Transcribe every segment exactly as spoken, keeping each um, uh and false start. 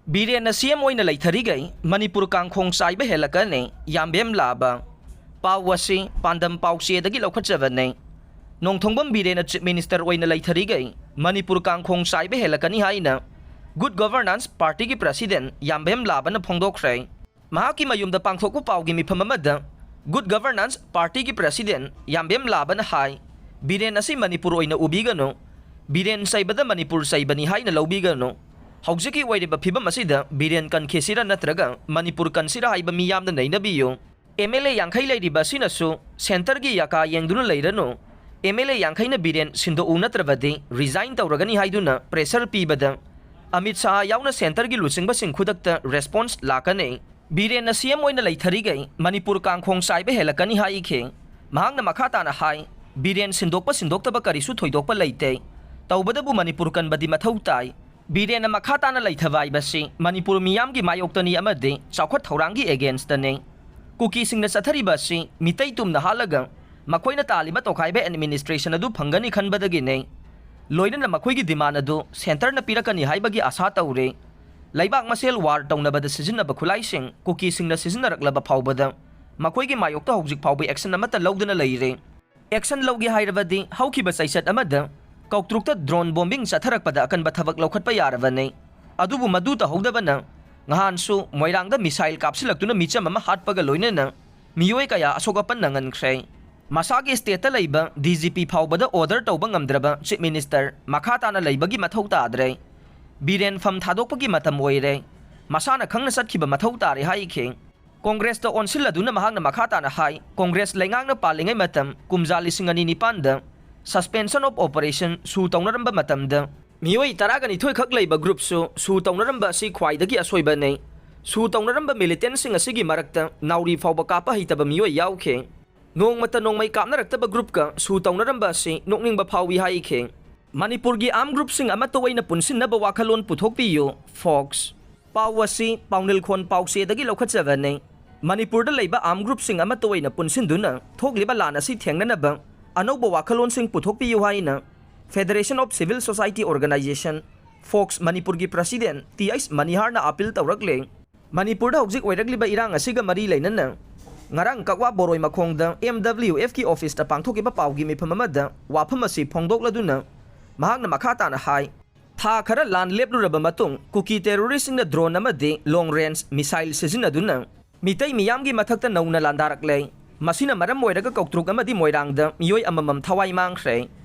ꯕꯤꯔꯦꯟꯅ ꯁꯤ ꯑꯦꯝ ꯑꯣꯏꯅ ꯂꯩꯊꯔꯤꯈꯩ ꯃꯅꯤꯄꯨꯔ ꯀꯥꯡꯈꯣꯡ ꯆꯥꯏꯕ ꯍꯦꯜꯂꯛꯀꯅꯤ, ꯌꯥꯝꯕꯦꯝ ꯂꯥꯕ꯫ ꯄꯥꯎ ꯑꯁꯤ ꯄꯥꯟꯗꯝ ꯄꯥꯎꯆꯦꯗꯒꯤ ꯂꯧꯈꯠꯆꯕꯅꯤ꯫ ꯅꯣꯡꯊꯣꯡꯕꯝ ꯕꯤꯔꯦꯟꯅ ꯆꯤꯐ ꯃꯤꯅꯤꯁꯇꯔ ꯑꯣꯏꯅ ꯂꯩꯊꯔꯤꯈꯩ ꯃꯅꯤꯄꯨꯔ ꯀꯥꯡꯈꯣꯡ ꯆꯥꯏꯕ ꯍꯦꯜꯂꯛꯀꯅꯤ ꯍꯥꯏꯅ ꯒꯨꯗ ꯒꯚꯔꯅꯥꯟꯁ ꯄꯥꯔꯇꯤꯒꯤ ꯄ꯭ꯔꯁꯤꯗꯦꯟ ꯌꯥꯝꯕꯦꯝ ꯂꯥꯕꯅ ꯐꯣꯡꯗꯣꯛꯈ꯭ꯔꯦ꯫ ꯃꯍꯥꯛꯀꯤ ꯃꯌꯨꯝꯗ ꯄꯥꯡꯊꯣꯛꯄ ꯄꯥꯎꯒꯤ ꯃꯤꯐꯝ ꯑꯃꯗ ꯒꯨꯗ ꯒꯚꯔꯅꯥꯟꯁ ꯄꯥꯔꯇꯤꯒꯤ ꯄ꯭ꯔꯁꯤꯗꯦꯟ ꯌꯥꯝꯕꯦꯝ ꯂꯥꯕꯅ ꯍꯥꯏ, ꯕꯤꯔꯦꯟ ꯑꯁꯤ ꯃꯅꯤꯄꯨꯔ ꯑꯣꯏꯅ ꯎꯕꯤꯒꯅꯨ, ꯕꯤꯔꯦꯟ ꯆꯩꯕꯗ ꯃꯅꯤꯄꯨꯔ ꯆꯩꯕꯅꯤ ꯍꯥꯏꯅ ꯂꯧꯕꯤꯒꯅꯨ꯫ ꯍꯧꯖꯤꯛꯀꯤ ꯑꯣꯏꯔꯤꯕ ꯐꯤꯕꯝ ꯑꯁꯤꯗ ꯕꯤꯔꯦꯟ ꯀꯟꯈꯤꯁꯤꯔ ꯅꯠꯇ꯭ꯔꯒ ꯃꯅꯤꯄꯨꯔ ꯀꯟꯁꯤꯔ ꯍꯥꯏꯕ ꯃꯤꯌꯥꯝꯅ ꯅꯩꯅꯕꯤꯌꯨ꯫ ꯑꯦꯝ ꯑꯦꯜ ꯑꯦ ꯌꯥꯡꯈꯩ ꯂꯩꯔꯤꯕ ꯑꯁꯤꯅꯁꯨ ꯁꯦꯟꯇꯔꯒꯤ ꯌꯥꯀꯥ ꯌꯦꯡꯗꯨꯅ ꯂꯩꯔꯅꯨ꯫ ꯑꯦꯝ ꯑꯦꯜ ꯑꯦ ꯌꯥꯡꯈꯩꯅ ꯕꯤꯔꯦꯟ ꯁꯤꯟꯗꯣꯛꯎ ꯅꯠꯇ꯭ꯔꯕꯗꯤ ꯔꯤꯖꯥꯏꯟ ꯇꯧꯔꯒꯅꯤ ꯍꯥꯏꯗꯨꯅ ꯄ꯭ꯔꯦꯁꯔ ꯄꯤꯕꯗ ꯑꯃꯤꯠ ꯁꯥꯍ ꯌꯥꯎꯅ ꯁꯦꯟꯇꯔꯒꯤ ꯂꯨꯆꯤꯡꯕꯁꯤꯡ ꯈꯨꯗꯛꯇ ꯔꯦꯁꯄꯣꯟꯁ ꯂꯥꯛꯀꯅꯤ꯫ ꯕꯤꯔꯦꯟꯅ ꯁꯤ ꯑꯦꯝ ꯑꯣꯏꯅ ꯂꯩꯊꯔꯤꯈꯩ ꯃꯅꯤꯄꯨꯔ ꯀꯥꯡꯈꯣꯡ ꯆꯥꯏꯕ ꯍꯦꯜꯂꯛꯀꯅꯤ ꯍꯥꯏꯈꯤ꯫ ꯃꯍꯥꯛꯅ ꯃꯈꯥ ꯇꯥꯅ ꯍꯥꯏ, ꯕꯤꯔꯦꯟ ꯁꯤꯟꯗꯣꯛꯄ ꯁꯤꯟꯗꯣꯛꯇꯕ ꯀꯔꯤꯁꯨ ꯊꯣꯏꯗꯣꯛꯄ ꯂꯩꯇꯦ꯫ ꯇꯧꯕꯗꯕꯨ ꯃꯅꯤꯄꯨꯔ ꯀꯟꯕꯗꯤ ꯃꯊꯧ ꯇꯥꯏ꯫ ꯕꯤꯔꯦꯟꯅ ꯃꯈꯥ ꯇꯥꯅ ꯂꯩꯊꯕ ꯍꯥꯏꯕꯁꯤ ꯃꯅꯤꯄꯨꯔ ꯃꯤꯌꯥꯝꯒꯤ ꯃꯥꯌꯣꯛꯇꯅꯤ ꯑꯃꯗꯤ ꯆꯥꯎꯈꯠ ꯊꯧꯔꯥꯡꯒꯤ ꯑꯦꯒꯦꯟꯁꯇꯅꯤ꯫ ꯀꯨꯀꯤꯁꯤꯡꯅ ꯆꯠꯊꯔꯤꯕ ꯑꯁꯤ ꯃꯤꯇꯩ ꯇꯨꯝꯅ ꯍꯥꯠꯂꯒ ꯃꯈꯣꯏꯅ ꯇꯥꯜꯂꯤꯕ ꯇꯣꯈꯥꯏꯕ ꯑꯦꯗꯃꯤꯅꯤꯁꯇ꯭ꯔꯦꯁꯟ ꯑꯗꯨ ꯐꯪꯒꯅꯤ ꯈꯟꯕꯗꯒꯤꯅꯤ꯫ ꯂꯣꯏꯅꯅ ꯃꯈꯣꯏꯒꯤ ꯗꯤꯃꯥꯟ ꯑꯗꯨ ꯁꯦꯟꯇꯔꯅ ꯄꯤꯔꯛꯀꯅꯤ ꯍꯥꯏꯕꯒꯤ ꯑꯥꯁꯥ ꯇꯧꯔꯤ꯫ ꯂꯩꯕꯥꯛ ꯃꯁꯦꯜ ꯋꯥꯔ ꯇꯧꯅꯕꯗ ꯁꯤꯖꯤꯟꯅꯕ ꯈꯨꯠꯂꯥꯏꯁꯤꯡ ꯀꯨꯀꯤꯁꯤꯡꯅ ꯁꯤꯖꯤꯟꯅꯔꯛꯂꯕ ꯐꯥꯎꯕꯗ ꯃꯈꯣꯏꯒꯤ ꯃꯥꯌꯣꯛꯇ ꯍꯧꯖꯤꯛ ꯐꯥꯎꯕ ꯑꯦꯛꯁꯟ ꯑꯃꯠꯇ ꯂꯧꯗꯅ ꯂꯩꯔꯤ꯫ ꯑꯦꯛꯁꯟ ꯂꯧꯒꯦ ꯍꯥꯏꯔꯕꯗꯤ ꯍꯧꯈꯤꯕ ꯆꯩꯆꯠ ꯑꯃꯗ ꯀꯧꯇ꯭ꯔꯨꯛꯇ ꯗ꯭ꯔꯣꯟ ꯕꯣꯝꯕꯤꯡ ꯆꯠꯊꯔꯛꯄꯗ ꯑꯀꯟꯕ ꯊꯕꯛ ꯂꯧꯈꯠꯄ ꯌꯥꯔꯕꯅꯤ꯫ ꯑꯗꯨꯕꯨ ꯃꯗꯨ ꯇꯧꯍꯧꯗꯕꯅ ꯉꯍꯥꯟꯁꯨ ꯃꯣꯏꯔꯥꯡꯗ ꯃꯤꯁꯥꯏꯜ ꯀꯥꯞꯁꯤꯜꯂꯛꯇꯨꯅ ꯃꯤꯆꯝ ꯑꯃ ꯍꯥꯠꯄꯒ ꯂꯣꯏꯅꯅ ꯃꯤꯑꯣꯏ ꯀꯌꯥ ꯑꯁꯣꯛ ꯑꯄꯟ ꯅꯪꯍꯟꯈ꯭ꯔꯦ꯫ ꯃꯁꯥꯒꯤ ꯁ꯭ꯇꯦꯠꯇ ꯂꯩꯕ ꯗꯤ ꯖꯤ ꯄꯤ ꯐꯥꯎꯕꯗ ꯑꯣꯔꯗꯔ ꯇꯧꯕ ꯉꯝꯗ꯭ꯔꯕ ꯆꯤꯐ ꯃꯤꯅꯤꯁꯇꯔ ꯃꯈꯥ ꯇꯥꯅ ꯂꯩꯕꯒꯤ ꯃꯊꯧ ꯇꯥꯗ꯭ꯔꯦ꯫ ꯕꯤꯔꯦꯟ ꯐꯝ ꯊꯥꯗꯣꯛꯄꯒꯤ ꯃꯇꯝ ꯑꯣꯏꯔꯦ꯫ ꯃꯁꯥꯅ ꯈꯪꯅ ꯆꯠꯈꯤꯕ ꯃꯊꯧ ꯇꯥꯔꯦ ꯍꯥꯏꯈꯤ꯫ ꯀꯣꯡꯒ꯭ꯔꯦꯁꯇ ꯑꯣꯟꯁꯤꯜꯂꯗꯨꯅ ꯃꯍꯥꯛꯅ ꯃꯈꯥ ꯇꯥꯅ ꯍꯥꯏ, ꯀꯣꯡꯒ꯭ꯔꯦꯁ ꯂꯩꯉꯥꯛꯅ ꯄꯥꯜꯂꯤꯉꯩ ꯃꯇꯝ ꯀꯨꯝꯖꯥ ꯂꯤꯁꯤꯡ ꯑꯅꯤ ꯅꯤꯄꯥꯟꯗ suspension of operation ꯁꯨ ꯇꯧꯅꯔꯝꯕ ꯃꯇꯝꯗ ꯃꯤꯑꯣꯏ ꯇꯔꯥꯒ ꯅꯤꯊꯣꯏ ꯈꯛ ꯂꯩꯕ ꯒ꯭ꯔꯨꯞꯁꯨ ꯁꯨ ꯇꯧꯅꯔꯝꯕ ꯑꯁꯤ ꯈ꯭ꯋꯥꯏꯗꯒꯤ ꯑꯁꯣꯏꯕꯅꯤ꯫ ꯁꯨ ꯇꯧꯅꯔꯝꯕ ꯃꯤꯂꯤꯇꯦꯟꯁꯤꯡ ꯑꯁꯤꯒꯤ ꯃꯔꯛꯇ ꯅꯥꯎꯔꯤ ꯐꯥꯎꯕ ꯀꯥꯞꯄ ꯍꯩꯇꯕ ꯃꯤꯑꯣꯏ ꯌꯥꯎꯈꯤ꯫ ꯅꯣꯡꯃꯇ ꯅꯣꯡꯃꯩ ꯀꯥꯞꯅꯔꯛꯇꯕ ꯒ꯭ꯔꯨꯞꯀ ꯁꯨ ꯇꯧꯅꯔꯝꯕ ꯑꯁꯤ ꯅꯣꯛꯅꯤꯡꯕ ꯐꯥꯎꯏ ꯍꯥꯏꯈꯤ꯫ ꯃꯅꯤꯄꯨꯔꯒꯤ ꯑꯥꯔꯝ ꯒ꯭ꯔꯨꯞꯁꯤꯡ ꯑꯃꯠꯇ ꯑꯣꯏꯅ ꯄꯨꯟꯁꯤꯟꯅꯕ ꯋꯥꯈꯜꯂꯣꯟ ꯄꯨꯊꯣꯛꯄꯤꯌꯨ, ꯐꯣꯛꯁ꯫ ꯄꯥꯎ ꯑꯁꯤ ꯄꯥꯎꯅꯤꯜꯈꯣꯟ ꯄꯥꯎꯆꯦꯗꯒꯤ ꯂꯧꯈꯠꯆꯕꯅꯤ꯫ ꯃꯅꯤꯄꯨꯔꯗ ꯂꯩꯕ ꯑꯥꯔꯝ ꯒ꯭ꯔꯨꯞꯁꯤꯡ ꯑꯃꯠꯇ ꯑꯣꯏꯅ ꯄꯨꯟꯁꯤꯟꯗꯨꯅ ꯊꯣꯛꯂꯤꯕ ꯂꯥꯟ ꯑꯁꯤ ꯊꯦꯡꯅꯅꯕ ꯑꯅꯧꯕ ꯋꯥꯈꯜꯂꯣꯟꯁꯤꯡ ꯄꯨꯊꯣꯛꯄꯤꯌꯨ ꯍꯥꯏꯅ Federation of Civil Society Organization, fox ꯃꯅꯤꯄꯨꯔꯒꯤ ꯄ꯭ꯔꯁꯤꯗꯦꯟ ꯇꯤ ꯑꯩꯆ ꯃꯅꯤꯍꯥꯔꯅ ꯑꯥꯄꯤꯜ ꯇꯧꯔꯛꯂꯦ꯫ ꯃꯅꯤꯄꯨꯔꯗ ꯍꯧꯖꯤꯛ ꯑꯣꯏꯔꯛꯂꯤꯕ ꯏꯔꯥꯡ ꯑꯁꯤꯒ ꯃꯔꯤ ꯂꯩꯅꯅ ꯉꯔꯥꯡ ꯀꯛꯋꯥ ꯕꯣꯔꯣꯏ ꯃꯈꯣꯡꯗ ꯑꯦꯝ ꯗꯕ꯭ꯂꯤꯎ ꯑꯦꯐꯀꯤ ꯑꯣꯐꯤꯁꯇ ꯄꯥꯡꯊꯣꯛꯈꯤꯕ ꯄꯥꯎꯒꯤ ꯃꯤꯐꯝ ꯑꯃꯗ ꯋꯥꯐꯝ ꯑꯁꯤ ꯐꯣꯡꯗꯣꯛꯂꯗꯨꯅ ꯃꯍꯥꯛꯅ ꯃꯈꯥ ꯇꯥꯅ ꯍꯥꯏ, ꯊꯥ ꯈꯔ ꯂꯥꯟ ꯂꯦꯞꯂꯨꯔꯕ ꯃꯇꯨꯡ ꯀꯨꯀꯤ ꯇꯦꯔꯣꯔꯤꯁꯁꯤꯡꯅ ꯗ꯭ꯔꯣꯟ ꯑꯃꯗꯤ ꯂꯣꯡ ꯔꯦꯟꯖ ꯃꯤꯁꯥꯏꯜ ꯁꯤꯖꯤꯟꯅꯗꯨꯅ ꯃꯤꯇꯩ ꯃꯤꯌꯥꯝꯒꯤ ꯃꯊꯛꯇ ꯅꯧꯅ ꯂꯥꯟꯗꯥꯔꯛꯂꯦ꯫ ꯃꯁꯤꯅ ꯃꯔꯝ ꯑꯣꯏꯔꯒ ꯀꯧꯇ꯭ꯔꯨꯛ ꯑꯃꯗꯤ ꯃꯣꯏꯔꯥꯡꯗ ꯃꯤꯑꯣꯏ ꯑꯃꯃꯝ ꯊꯋꯥꯏ ꯃꯥꯡꯈ꯭ꯔꯦ꯫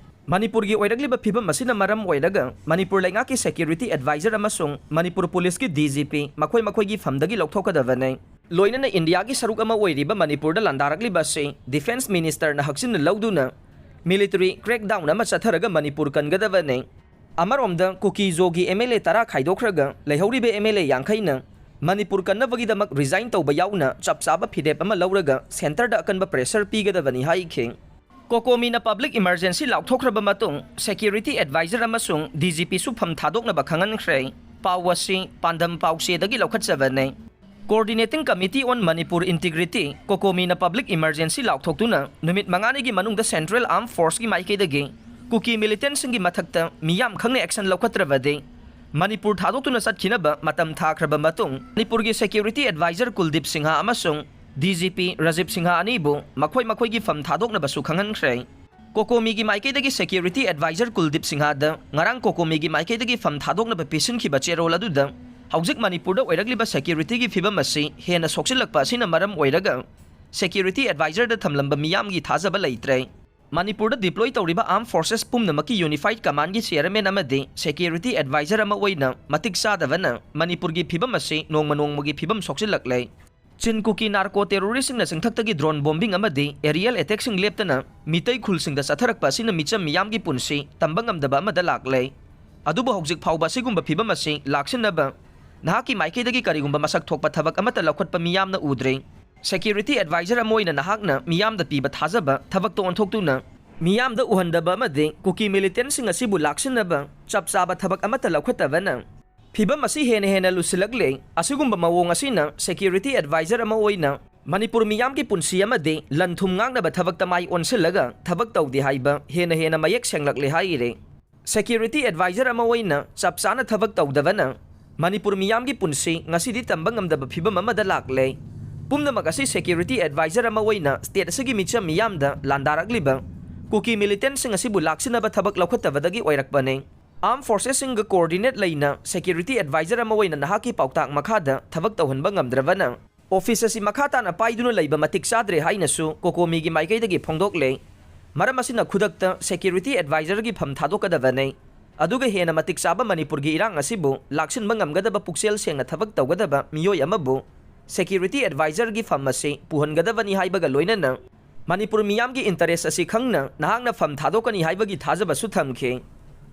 ꯃꯅꯤꯄꯨꯔꯒꯤ ꯑꯣꯏꯔꯛꯂꯤꯕ ꯐꯤꯕꯝ ꯑꯁꯤꯅ ꯃꯔꯝ ꯑꯣꯏꯔꯒ ꯃꯅꯤꯄꯨꯔ ꯂꯩꯉꯥꯛꯀꯤ ꯁꯦꯀ꯭ꯌꯨꯔꯤꯇꯤ ꯑꯦꯗꯚꯥꯏꯖꯔ ꯑꯃꯁꯨꯡ ꯃꯅꯤꯄꯨꯔ ꯄꯨꯂꯤꯁꯀꯤ ꯗꯤ ꯖꯤ ꯄꯤ ꯃꯈꯣꯏ ꯃꯈꯣꯏꯒꯤ ꯐꯝꯗꯒꯤ ꯂꯧꯊꯣꯛꯀꯗꯕꯅꯤ꯫ ꯂꯣꯏꯅꯅ ꯏꯟꯗꯤꯌꯥꯒꯤ ꯁꯔꯨꯛ ꯑꯃ ꯑꯣꯏꯔꯤꯕ ꯃꯅꯤꯄꯨꯔꯗ ꯂꯥꯟꯗꯥꯔꯛꯂꯤꯕ ꯑꯁꯤ ꯗꯤꯐꯦꯟꯁ ꯃꯤꯅꯤꯁꯇꯔꯅ ꯍꯛꯆꯤꯟꯅ ꯂꯧꯗꯨꯅ ꯃꯤꯂꯤꯇꯔꯤ ꯀ꯭ꯔꯦꯛꯗꯥꯎꯟ ꯑꯃ ꯆꯠꯊꯔꯒ ꯃꯅꯤꯄꯨꯔ ꯀꯟꯒꯗꯕꯅꯤ꯫ ꯑꯃꯔꯣꯝꯗ ꯀꯨꯀꯤ ꯖꯣꯒꯤ ꯑꯦꯝ ꯑꯦꯜ ꯑꯦ ꯇꯔꯥ ꯈꯥꯏꯗꯣꯛꯈ꯭ꯔꯒ ꯂꯩꯍꯧꯔꯤꯕ ꯑꯦꯝ ꯑꯦꯜ ꯑꯦ ꯌꯥꯡꯈꯩꯅ ꯃꯅꯤꯄꯨꯔ ꯀꯟꯅꯕꯒꯤꯗꯃꯛ ꯔꯤꯖꯥꯏꯟ ꯇꯧꯕ ꯌꯥꯎꯅ ꯆꯞ ꯆꯥꯕ ꯐꯤꯔꯦꯞ ꯑꯃ ꯂꯧꯔꯒ ꯁꯦꯟꯇꯔꯗ ꯑꯀꯟꯕ ꯄ꯭ꯔꯦꯁꯔ ꯄꯤꯒꯗꯕꯅꯤ ꯍꯥꯏꯈꯤ꯫ ꯀꯣꯀꯣꯃꯤꯅ ꯄꯕ꯭ꯂꯤꯛ ꯏꯃꯔꯖꯦꯟꯁꯤ ꯂꯥꯎꯊꯣꯛꯈ꯭ꯔꯕ ꯃꯇꯨꯡ ꯁꯦꯀ꯭ꯌꯨꯔꯤꯇꯤ ꯑꯦꯗꯚꯥꯏꯖꯔ ꯑꯃꯁꯨꯡ ꯗꯤ ꯖꯤ ꯄꯤꯁꯨ ꯐꯝ ꯊꯥꯗꯣꯛꯅꯕ ꯈꯪꯍꯟꯈ꯭ꯔꯦ꯫ ꯄꯥꯎ ꯑꯁꯤ ꯄꯥꯟꯗꯝ ꯄꯥꯎꯆꯦꯗꯒꯤ ꯂꯧꯈꯠꯆꯕꯅꯤ꯫ Coordinating Committee on Manipur Integrity, ꯀꯣꯀꯣꯃꯤꯅ ꯄꯕ꯭ꯂꯤꯛ ꯏꯃꯔꯖꯦꯟꯁꯤ ꯂꯥꯎꯊꯣꯛꯇꯨꯅ ꯅꯨꯃꯤꯠ ꯃꯉꯥꯅꯤꯒꯤ ꯃꯅꯨꯡꯗ ꯁꯦꯟꯇ꯭ꯔꯦꯜ ꯑꯥꯔꯝ ꯐꯣꯔꯁꯀꯤ ꯃꯥꯏꯀꯩꯗꯒꯤ ꯀꯨꯀꯤ ꯃꯤꯂꯤꯇꯦꯟꯁꯤꯡꯒꯤ ꯃꯊꯛꯇ ꯃꯤꯌꯥꯝ ꯈꯪꯅ ꯑꯦꯛꯁꯟ ꯂꯧꯈꯠꯇ꯭ꯔꯕꯗꯤ ꯃꯅꯤꯄꯨꯔ ꯊꯥꯗꯣꯛꯇꯨꯅ ꯆꯠꯈꯤꯅꯕ ꯃꯇꯝ ꯊꯥꯈ꯭ꯔꯕ ꯃꯇꯨꯡ ꯃꯅꯤꯄꯨꯔꯒꯤ ꯁꯦꯀ꯭ꯌꯨꯔꯤꯇꯤ ꯑꯦꯗꯚꯥꯏꯖꯔ ꯀꯨꯜꯗꯤꯞ ꯁꯤꯡꯍ ꯑꯃꯁꯨꯡ D G P Rajiv Singh ꯑꯅꯤꯕꯨ ꯃꯈꯣꯏ ꯃꯈꯣꯏꯒꯤ ꯐꯝ ꯊꯥꯗꯣꯛꯅꯕꯁꯨ ꯈꯪꯍꯟꯈ꯭ꯔꯦ꯫ ꯀꯣꯀꯣꯃꯤꯒꯤ ꯃꯥꯏꯀꯩꯗꯒꯤ ꯁꯦꯀ꯭ꯌꯨꯔꯤꯇꯤ ꯑꯦꯗꯚꯥꯏꯖꯔ ꯀꯨꯜꯗꯤꯞ ꯁꯤꯡꯍꯗ ꯉꯔꯥꯡ ꯀꯣꯀꯣꯃꯤꯒꯤ ꯃꯥꯏꯀꯩꯗꯒꯤ ꯐꯝ ꯊꯥꯗꯣꯛꯅꯕ ꯄꯤꯁꯤꯟꯈꯤꯕ ꯆꯦꯔꯣꯜ ꯑꯗꯨꯗ ꯍꯧꯖꯤꯛ ꯃꯅꯤꯄꯨꯔꯗ ꯑꯣꯏꯔꯛꯂꯤꯕ ꯁꯦꯀ꯭ꯌꯨꯔꯤꯇꯤꯒꯤ ꯐꯤꯕꯝ ꯑꯁꯤ ꯍꯦꯟꯅ ꯁꯣꯛꯆꯤꯜꯂꯛꯄ ꯑꯁꯤꯅ ꯃꯔꯝ ꯑꯣꯏꯔꯒ ꯁꯦꯀ꯭ꯌꯨꯔꯤꯇꯤ ꯑꯦꯗꯚꯥꯏꯖꯔꯗ ꯊꯝꯂꯝꯕ ꯃꯤꯌꯥꯝꯒꯤ ꯊꯥꯖꯕ ꯂꯩꯇ꯭ꯔꯦ꯫ ꯃꯅꯤꯄꯨꯔꯗ ꯗꯤꯄ꯭ꯂꯣꯏ ꯇꯧꯔꯤꯕ ꯑꯥꯔꯝ ꯐꯣꯔꯁꯦꯁ ꯄꯨꯝꯅꯃꯛꯀꯤ ꯌꯨꯅꯤꯐꯥꯏꯗ ꯀꯃꯥꯟꯒꯤ ꯆꯤꯌꯔꯃꯦꯟ ꯑꯃꯗꯤ ꯁꯦꯀ꯭ꯌꯨꯔꯤꯇꯤ ꯑꯦꯗꯚꯥꯏꯖꯔ ꯑꯃ ꯑꯣꯏꯅ ꯃꯇꯤꯛ ꯆꯥꯗꯕꯅ ꯃꯅꯤꯄꯨꯔꯒꯤ ꯐꯤꯕꯝ ꯑꯁꯤ ꯅꯣꯡꯃ ꯅꯣꯡꯃꯒꯤ ꯐꯤꯕꯝ ꯁꯣꯛꯆꯤꯜꯂꯛꯂꯦ꯫ ꯆꯤꯟ ꯀꯨꯀꯤ ꯅꯥꯔꯀꯣ ꯇꯦꯔꯣꯔꯤꯁꯁꯤꯡꯅ ꯆꯤꯡꯊꯛꯇꯒꯤ ꯗ꯭ꯔꯣꯟ ꯕꯣꯝꯕꯤꯡ ꯑꯃꯗꯤ ꯑꯦꯔꯤꯌꯦꯜ ꯑꯦꯇꯦꯛꯁꯤꯡ ꯂꯦꯞꯇꯅ ꯃꯤꯇꯩ ꯈꯨꯜꯁꯤꯡꯗ ꯆꯠꯊꯔꯛꯄ ꯑꯁꯤꯅ ꯃꯤꯆꯝ ꯃꯤꯌꯥꯝꯒꯤ ꯄꯨꯟꯁꯤ ꯇꯝꯕ ꯉꯝꯗꯕ ꯑꯃꯗ ꯂꯥꯛꯂꯦ꯫ ꯑꯗꯨꯕꯨ ꯍꯧꯖꯤꯛ ꯐꯥꯎꯕ ꯑꯁꯤꯒꯨꯝꯕ ꯐꯤꯕꯝ ꯑꯁꯤ ꯂꯥꯛꯁꯤꯟꯅꯕ ꯅꯍꯥꯛꯀꯤ ꯃꯥꯏꯀꯩꯗꯒꯤ ꯀꯔꯤꯒꯨꯝꯕ ꯃꯁꯛ ꯊꯣꯛꯄ ꯊꯕꯛ ꯑꯃꯠꯇ ꯂꯧꯈꯠꯄ ꯃꯤꯌꯥꯝꯅ ꯎꯗ꯭ꯔꯤ꯫ ꯁꯦꯀ꯭ꯌꯨꯔꯤꯇꯤ ꯑꯦꯗꯚꯥꯏꯖꯔ ꯑꯃ ꯑꯣꯏꯅ ꯅꯍꯥꯛꯅ ꯃꯤꯌꯥꯝꯗ ꯄꯤꯕ ꯊꯥꯖꯕ ꯊꯕꯛꯇ ꯑꯣꯟꯊꯣꯛꯇꯨꯅ ꯃꯤꯌꯥꯝꯗ ꯎꯍꯟꯗꯕ ꯑꯃꯗꯤ ꯀꯨꯀꯤ ꯃꯤꯂꯤꯇꯦꯟꯁꯤꯡ ꯑꯁꯤꯕꯨ ꯂꯥꯛꯁꯤꯟꯅꯕ ꯆꯞ ꯆꯥꯕ ꯊꯕꯛ ꯑꯃꯠꯇ ꯂꯧꯈꯠꯇꯕꯅ ꯐꯤꯕꯝ ꯑꯁꯤ ꯍꯦꯟꯅ ꯍꯦꯟꯅ ꯂꯨꯁꯤꯜꯂꯛꯂꯦ꯫ ꯑꯁꯤꯒꯨꯝꯕ ꯃꯑꯣꯡ ꯑꯁꯤꯅ ꯁꯦꯀ꯭ꯌꯨꯔꯤꯇꯤ ꯑꯦꯗꯚꯥꯏꯖꯔ ꯑꯃ ꯑꯣꯏꯅ ꯃꯅꯤꯄꯨꯔ ꯃꯤꯌꯥꯝꯒꯤ ꯄꯨꯟꯁꯤ ꯑꯃꯗꯤ ꯂꯟ ꯊꯨꯝ ꯉꯥꯛꯅꯕ ꯊꯕꯛꯇ ꯃꯥꯏ ꯑꯣꯟꯁꯤꯜꯂꯒ ꯊꯕꯛ ꯇꯧꯗꯦ ꯍꯥꯏꯕ ꯍꯦꯟꯅ ꯍꯦꯟꯅ ꯃꯌꯦꯛ ꯁꯦꯡꯂꯛꯂꯦ ꯍꯥꯏꯔꯤ꯫ Security advisor ꯑꯃ ꯑꯣꯏꯅ ꯆꯞ ꯆꯥꯅ ꯊꯕꯛ ꯇꯧꯗꯕꯅ ꯃꯅꯤꯄꯨꯔ ꯃꯤꯌꯥꯝꯒꯤ ꯄꯨꯟꯁꯤ ꯉꯁꯤꯗꯤ ꯇꯝꯕ ꯉꯝꯗꯕ ꯐꯤꯕꯝ ꯑꯃꯗ ꯂꯥꯛꯂꯦ꯫ ꯄꯨꯝꯅꯃꯛ ꯑꯁꯤ security advisor ꯑꯃ ꯑꯣꯏꯅ state ꯑꯁꯤꯒꯤ ꯃꯤꯆꯝ ꯃꯤꯌꯥꯝꯗ ꯂꯥꯟꯗꯥꯔꯛꯂꯤꯕ ꯀꯨꯀꯤ militantꯁꯤꯡ ꯑꯁꯤꯕꯨ ꯂꯥꯛꯁꯤꯟꯅꯕ ꯊꯕꯛ ꯂꯧꯈꯠꯇꯕꯗꯒꯤ ꯑꯣꯏꯔꯛꯄꯅꯤ꯫ Armed forcesꯁꯤꯡꯒ coordinate ꯂꯩꯅ security advisor ꯑꯃ ꯑꯣꯏꯅ ꯅꯍꯥꯛꯀꯤ ꯄꯥꯎꯇꯥꯛ ꯃꯈꯥꯗ ꯊꯕꯛ ꯇꯧꯍꯟꯕ ꯉꯝꯗ꯭ꯔꯕꯅ office ꯑꯁꯤ ꯃꯈꯥ ꯇꯥꯅ ꯄꯥꯏꯗꯨꯅ ꯂꯩꯕ ꯃꯇꯤꯛ ꯆꯥꯗ꯭ꯔꯦ ꯍꯥꯏꯅꯁꯨ COCOMIꯒꯤ ꯃꯥꯏꯀꯩꯗꯒꯤ ꯐꯣꯡꯗꯣꯛꯂꯦ꯫ ꯃꯔꯝ ꯑꯁꯤꯅ ꯈꯨꯗꯛꯇ security advisorꯒꯤ ꯐꯝ ꯊꯥꯗꯣꯛꯀꯗꯕꯅꯤ꯫ ꯑꯗꯨꯒ ꯍꯦꯟꯅ ꯃꯇꯤꯛ ꯆꯥꯕ ꯃꯅꯤꯄꯨꯔꯒꯤ ꯏꯔꯥꯡ ꯑꯁꯤꯕꯨ ꯂꯥꯛꯁꯤꯟꯕ ꯉꯝꯒꯗꯕ ꯄꯨꯛꯆꯦꯜ ꯁꯦꯡꯅ ꯊꯕꯛ ꯇꯧꯒꯗꯕ ꯃꯤꯑꯣꯏ ꯑꯃꯕꯨ security advisorꯒꯤ ꯐꯝ ꯑꯁꯤ ꯄꯨꯍꯟꯒꯗꯕꯅꯤ ꯍꯥꯏꯕꯒ ꯂꯣꯏꯅꯅ ꯃꯅꯤꯄꯨꯔ ꯃꯤꯌꯥꯝꯒꯤ interest ꯑꯁꯤ ꯈꯪꯅ ꯅꯍꯥꯛꯅ ꯐꯝ ꯊꯥꯗꯣꯛꯀꯅꯤ ꯍꯥꯏꯕꯒꯤ ꯊꯥꯖꯕꯁꯨ ꯊꯝꯈꯤ꯫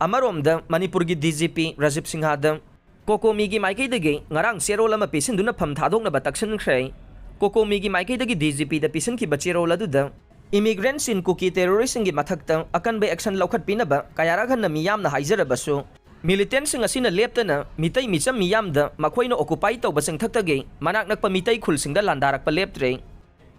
ꯑꯃꯔꯣꯝꯗ ꯃꯅꯤꯄꯨꯔꯒꯤ DGP ꯔꯥꯖꯤꯕ ꯁꯤꯡꯍꯗ COCOMIꯒꯤ ꯃꯥꯏꯀꯩꯗꯒꯤ ꯉꯔꯥꯡ ꯆꯦꯔꯣꯜ ꯑꯃ ꯄꯤꯁꯤꯟꯗꯨꯅ ꯐꯝ ꯊꯥꯗꯣꯛꯅꯕ ꯇꯛꯁꯤꯟꯈ꯭ꯔꯦ꯫ COCOMIꯒꯤ ꯃꯥꯏꯀꯩꯗꯒꯤ DGPꯗ ꯄꯤꯁꯤꯟꯈꯤꯕ ꯆꯦꯔꯣꯜ ꯑꯗꯨꯗ immigrants in Kuki terroristꯁꯤꯡꯒꯤ ꯃꯊꯛꯇ ꯑꯀꯟꯕ action ꯂꯧꯈꯠꯄꯤꯅꯕ ꯀꯌꯥꯔꯛ ꯍꯟꯅ ꯃꯤꯌꯥꯝꯅ ꯍꯥꯏꯖꯔꯕꯁꯨ militantꯁꯤꯡ ꯑꯁꯤꯅ ꯂꯦꯞꯇꯅ ꯃꯤꯇꯩ ꯃꯤꯆꯝ ꯃꯤꯌꯥꯝꯗ ꯃꯈꯣꯏꯅ occupy ꯇꯧꯕꯁꯤꯡ ꯊꯛꯇꯒꯤ ꯃꯅꯥꯛ ꯅꯛꯄ ꯃꯤꯇꯩ ꯈꯨꯜꯁꯤꯡꯗ ꯂꯥꯟꯗꯥꯔꯛꯄ ꯂꯦꯞꯇ꯭ꯔꯦ꯫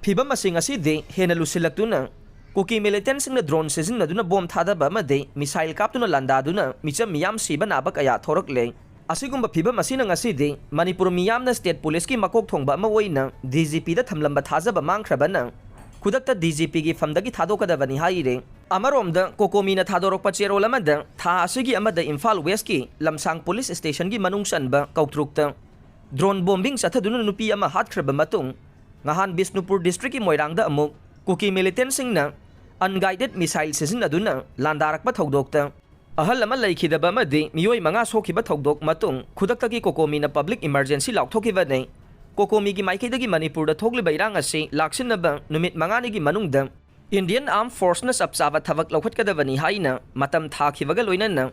ꯐꯤꯕꯝ ꯑꯁꯤ ꯉꯁꯤꯗꯤ ꯍꯦꯟꯅ ꯂꯨꯁꯤꯜꯂꯛꯇꯨꯅ ꯀꯨꯀꯤ militantꯁꯤꯡꯅ drone ꯁꯤꯖꯤꯟꯅꯗꯨꯅ ꯕꯣꯝ ꯊꯥꯗꯕ ꯑꯃꯗꯤ missile ꯀꯥꯞꯇꯨꯅ ꯂꯥꯟꯗꯥꯗꯨꯅ ꯃꯤꯆꯝ ꯃꯤꯌꯥꯝ ꯁꯤꯕ ꯅꯥꯕ ꯀꯌꯥ ꯊꯣꯔꯛꯂꯦ꯫ ꯑꯁꯤꯒꯨꯝꯕ ꯐꯤꯕꯝ ꯑꯁꯤꯅ ꯉꯁꯤꯗꯤ ꯃꯅꯤꯄꯨꯔ ꯃꯤꯌꯥꯝꯅ state policeꯀꯤ ꯃꯀꯣꯛ ꯊꯣꯡꯕ ꯑꯃ ꯑꯣꯏꯅ DGPꯗ ꯊꯝꯂꯝꯕ ꯊꯥꯖꯕ ꯃꯥꯡꯈ꯭ꯔꯕꯅ ꯈꯨꯗꯛꯇ DGPꯒꯤ ꯐꯝꯗꯒꯤ ꯊꯥꯗꯣꯛꯀꯗꯕꯅꯤ ꯍꯥꯏꯔꯦ꯫ ꯑꯃꯔꯣꯝꯗ COCOMIꯅ ꯊꯥꯗꯣꯔꯛꯄ ꯆꯦꯔꯣꯜ ꯑꯃꯗ ꯊꯥ ꯑꯁꯤꯒꯤ ꯑꯃꯗ ꯏꯝꯐꯥꯜ Westꯀꯤ ꯂꯝꯁꯥꯡ police stationꯒꯤ ꯃꯅꯨꯡ ꯆꯟꯕ ꯀꯧꯇ꯭ꯔꯨꯛꯇ drone bombing ꯆꯠꯊꯗꯨꯅ ꯅꯨꯄꯤ ꯑꯃ ꯍꯥꯠꯈ꯭ꯔꯕ ꯃꯇꯨꯡ ꯉꯍꯥꯟ ꯕꯤꯁꯅꯨꯄꯨꯔ districtꯀꯤ ꯃꯣꯏꯔꯥꯡꯗ ꯑꯃꯨꯛ ꯀꯨꯀꯤ militantꯁꯤꯡꯅ unguided missile ꯁꯤꯖꯤꯟꯅꯗꯨꯅ ꯂꯥꯟꯗꯥꯔꯛꯄ ꯊꯧꯗꯣꯛꯇ ꯑꯍꯜ ꯑꯃ ꯂꯩꯈꯤꯗꯕ ꯑꯃꯗꯤ ꯃꯤꯑꯣꯏ ꯃꯉꯥ ꯁꯣꯛꯈꯤꯕ ꯊꯧꯗꯣꯛ ꯃꯇꯨꯡ ꯈꯨꯗꯛꯇꯒꯤ COCOMIꯅ public emergency ꯂꯥꯎꯊꯣꯛꯈꯤꯕꯅꯤ꯫ COCOMIꯒꯤ ꯃꯥꯏꯀꯩꯗꯒꯤ ꯃꯅꯤꯄꯨꯔꯗ ꯊꯣꯛꯂꯤꯕ ꯏꯔꯥꯡ ꯑꯁꯤ ꯂꯥꯛꯁꯤꯟꯅꯕ ꯅꯨꯃꯤꯠ ꯃꯉꯥꯅꯤꯒꯤ ꯃꯅꯨꯡꯗ Indian Armed Forceꯅ ꯆꯞ ꯆꯥꯕ ꯊꯕꯛ ꯂꯧꯈꯠꯀꯗꯕꯅꯤ ꯍꯥꯏꯅ ꯃꯇꯝ ꯊꯥꯈꯤꯕꯒ ꯂꯣꯏꯅꯅ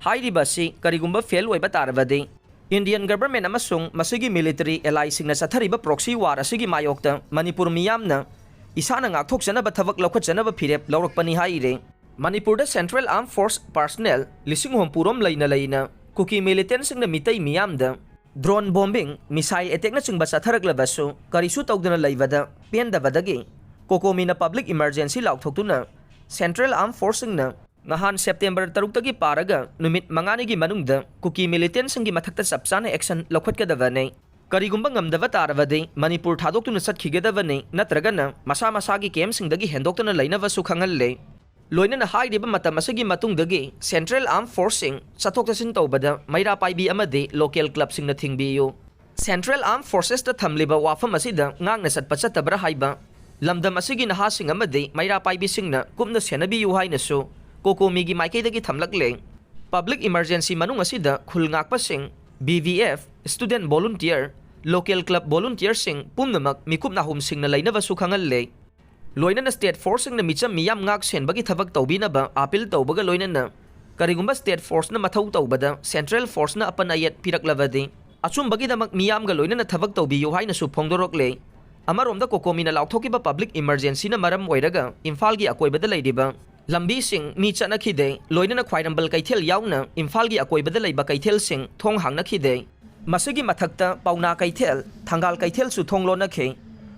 ꯍꯥꯏꯔꯤꯕ ꯑꯁꯤ ꯀꯔꯤꯒꯨꯝꯕ fail ꯑꯣꯏꯕ ꯇꯥꯔꯕꯗꯤ Indian government ꯑꯃꯁꯨꯡ ꯃꯁꯤꯒꯤ military allyꯁꯤꯡꯅ ꯆꯠꯊꯔꯤꯕ proxy war ꯑꯁꯤꯒꯤ ꯃꯥꯌꯣꯛꯇ ꯃꯅꯤꯄꯨꯔ ꯃꯤꯌꯥꯝꯅ ꯏꯁꯥꯅ ꯉꯥꯛꯊꯣꯛꯆꯅꯕ ꯊꯕꯛ ꯂꯧꯈꯠꯆꯅꯕ ꯐꯤꯔꯦꯞ ꯂꯧꯔꯛꯄꯅꯤ ꯍꯥꯏꯔꯦ꯫ ꯃꯅꯤꯄꯨꯔꯗ Central Armed Force personnel ꯂꯤꯁꯤꯡ ꯍꯨꯝꯐꯨ ꯔꯣꯝ ꯂꯩꯅ ꯂꯩꯅ ꯀꯨꯀꯤ militantꯁꯤꯡꯅ ꯃꯤꯇꯩ ꯃꯤꯌꯥꯝꯗ drone bombing, missile attackꯅꯆꯤꯡꯕ ꯆꯠꯊꯔꯛꯂꯕꯁꯨ ꯀꯔꯤꯁꯨ ꯇꯧꯗꯅ ꯂꯩꯕꯗ ꯄꯦꯟꯗꯕꯗꯒꯤ COCOMIꯅ public emergency ꯂꯥꯎꯊꯣꯛꯇꯨꯅ Central Armed Forceꯁꯤꯡꯅ ꯅꯍꯥꯟ ꯁꯦꯞꯇꯦꯝꯕꯔ ꯇꯔꯨꯛꯇꯒꯤ ꯄꯥꯔꯒ ꯅꯨꯃꯤꯠ ꯃꯉꯥꯅꯤꯒꯤ ꯃꯅꯨꯡꯗ ꯀꯨꯀꯤ ꯃꯤꯂꯤꯇꯦꯟꯁꯤꯡꯒꯤ ꯃꯊꯛꯇ ꯆꯞ ꯆꯥꯅ ꯑꯦꯛꯁꯟ ꯂꯧꯈꯠꯀꯗꯕꯅꯤ꯫ ꯀꯔꯤꯒꯨꯝꯕ ꯉꯝꯗꯕ ꯇꯥꯔꯕꯗꯤ ꯃꯅꯤꯄꯨꯔ ꯊꯥꯗꯣꯛꯇꯨꯅ ꯆꯠꯈꯤꯒꯗꯕꯅꯤ, ꯅꯠꯇ꯭ꯔꯒꯅ ꯃꯁꯥ ꯃꯁꯥꯒꯤ ꯀꯦꯝꯞꯁꯤꯡꯗꯒꯤ ꯍꯦꯟꯗꯣꯛꯇꯅ ꯂꯩꯅꯕꯁꯨ ꯈꯪꯍꯜꯂꯦ꯫ ꯂꯣꯏꯅꯅ ꯍꯥꯏꯔꯤꯕ ꯃꯇꯝ ꯑꯁꯤꯒꯤ ꯃꯇꯨꯡꯗꯒꯤ ꯁꯦꯟꯇ꯭ꯔꯦꯜ ꯑꯥꯔꯝ ꯐꯣꯔꯁꯁꯤꯡ ꯆꯠꯊꯣꯛ ꯆꯠꯁꯤꯟ ꯇꯧꯕꯗ ꯃꯩꯔꯥ ꯄꯥꯏꯕꯤ ꯑꯃꯗꯤ ꯂꯣꯀꯦꯜ ꯀ꯭ꯂꯕꯁꯤꯡꯅ ꯊꯤꯡꯕꯤꯌꯨ꯫ ꯁꯦꯟꯇ꯭ꯔꯦꯜ ꯑꯥꯔꯝ ꯐꯣꯔꯁꯦꯁꯇ ꯊꯝꯂꯤꯕ ꯋꯥꯐꯝ ꯑꯁꯤꯗ ꯉꯥꯛꯅ ꯆꯠꯄ ꯆꯠꯇꯕ꯭ꯔꯥ ꯍꯥꯏꯕ, ꯂꯝꯗꯝ ꯑꯁꯤꯒꯤ ꯅꯍꯥꯁꯤꯡ ꯑꯃꯗꯤ ꯃꯩꯔꯥ ꯄꯥꯏꯕꯤꯁꯤꯡꯅ ꯀꯨꯞꯅ ꯁꯦꯟꯅꯕꯤꯌꯨ ꯍꯥꯏꯅꯁꯨ ꯀꯣꯀꯣꯃꯤꯒꯤ ꯃꯥꯏꯀꯩꯗꯒꯤ ꯊꯝꯂꯛꯂꯦ꯫ ꯄꯕ꯭ꯂꯤꯛ ꯏꯃꯔꯖꯦꯟꯁꯤ ꯃꯅꯨꯡ ꯑꯁꯤꯗ ꯈꯨꯜ ꯉꯥꯛꯄꯁꯤꯡ, B V F, student volunteer, local club ꯚꯣꯂꯨꯟꯇꯤꯌꯔꯁꯤꯡ ꯄꯨꯝꯅꯃꯛ ꯃꯤꯀꯨꯞ ꯅꯥꯍꯨꯝꯁꯤꯡꯅ ꯂꯩꯅꯕꯁꯨ ꯈꯪꯍꯜꯂꯦ꯫ ꯂꯣꯏꯅꯅ ꯁ꯭ꯇꯦꯠ ꯐꯣꯔꯁꯁꯤꯡꯅ ꯃꯤꯆꯝ ꯃꯤꯌꯥꯝ ꯉꯥꯛ ꯁꯦꯟꯕꯒꯤ ꯊꯕꯛ ꯇꯧꯕꯤꯅꯕ ꯑꯥꯄꯤꯜ ꯇꯧꯕꯒ ꯂꯣꯏꯅꯅ ꯀꯔꯤꯒꯨꯝꯕ ꯁ꯭ꯇꯦꯠ ꯐꯣꯔꯁꯅ ꯃꯊꯧ ꯇꯧꯕꯗ ꯁꯦꯟꯇ꯭ꯔꯦꯜ ꯐꯣꯔꯁꯅ ꯑꯄꯟ ꯑꯌꯦꯠ ꯄꯤꯔꯛꯂꯕꯗꯤ ꯑꯆꯨꯝꯕꯒꯤꯗꯃꯛ ꯃꯤꯌꯥꯝꯒ ꯂꯣꯏꯅꯅ ꯊꯕꯛ ꯇꯧꯕꯤꯌꯨ ꯍꯥꯏꯅꯁꯨ ꯐꯣꯡꯗꯣꯔꯛꯂꯦ꯫ ꯑꯃꯔꯣꯝꯗ ꯀꯣꯀꯣꯃꯤꯅ ꯂꯥꯎꯊꯣꯛꯈꯤꯕ ꯄꯕ꯭ꯂꯤꯛ ꯏꯃꯔꯖꯦꯟꯁꯤꯅ ꯃꯔꯝ ꯑꯣꯏꯔꯒ ꯏꯝꯐꯥꯜꯒꯤ ꯑꯀꯣꯏꯕꯗ ꯂꯩꯔꯤꯕ ꯂꯝꯕꯤꯁꯤꯡ ꯃꯤ ꯆꯠꯅꯈꯤꯗꯦ, ꯂꯣꯏꯅꯅ ꯈ꯭ꯋꯥꯏꯔꯝꯕꯟ ꯀꯩꯊꯦꯜ ꯌꯥꯎꯅ ꯏꯝꯐꯥꯜꯒꯤ ꯑꯀꯣꯏꯕꯗ ꯂꯩꯕ ꯀꯩꯊꯦꯜꯁꯤꯡ ꯊꯣꯡ ꯍꯥꯡꯅꯈꯤꯗꯦ꯫ ꯃꯁꯤꯒꯤ ꯃꯊꯛꯇ ꯄꯥꯎꯅꯥ ꯀꯩꯊꯦꯜ, ꯊꯪꯒꯥꯜ ꯀꯩꯊꯦꯜꯁꯨ ꯊꯣꯡ ꯂꯣꯟꯅꯈꯤ꯫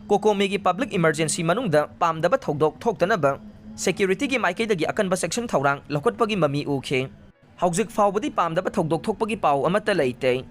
ꯀꯣꯀꯣꯃꯤꯒꯤ ꯄꯕ꯭ꯂꯤꯛ ꯏꯃꯔꯖꯦꯟꯁꯤ ꯃꯅꯨꯡꯗ ꯄꯥꯝꯗꯕ ꯊꯧꯗꯣꯛ ꯊꯣꯛꯇꯅꯕ ꯁꯦꯀ꯭ꯌꯨꯔꯤꯇꯤꯒꯤ ꯃꯥꯏꯀꯩꯗꯒꯤ ꯑꯀꯟꯕ ꯆꯦꯛꯁꯤꯟ ꯊꯧꯔꯥꯡ ꯂꯧꯈꯠꯄꯒꯤ ꯃꯃꯤ ꯎꯈꯤ꯫ ꯍꯧꯖꯤꯛ ꯐꯥꯎꯕꯗꯤ ꯄꯥꯝꯗꯕ ꯊꯧꯗꯣꯛ ꯊꯣꯛꯄꯒꯤ ꯄꯥꯎ ꯑꯃꯠꯇ ꯂꯩꯇꯦ꯫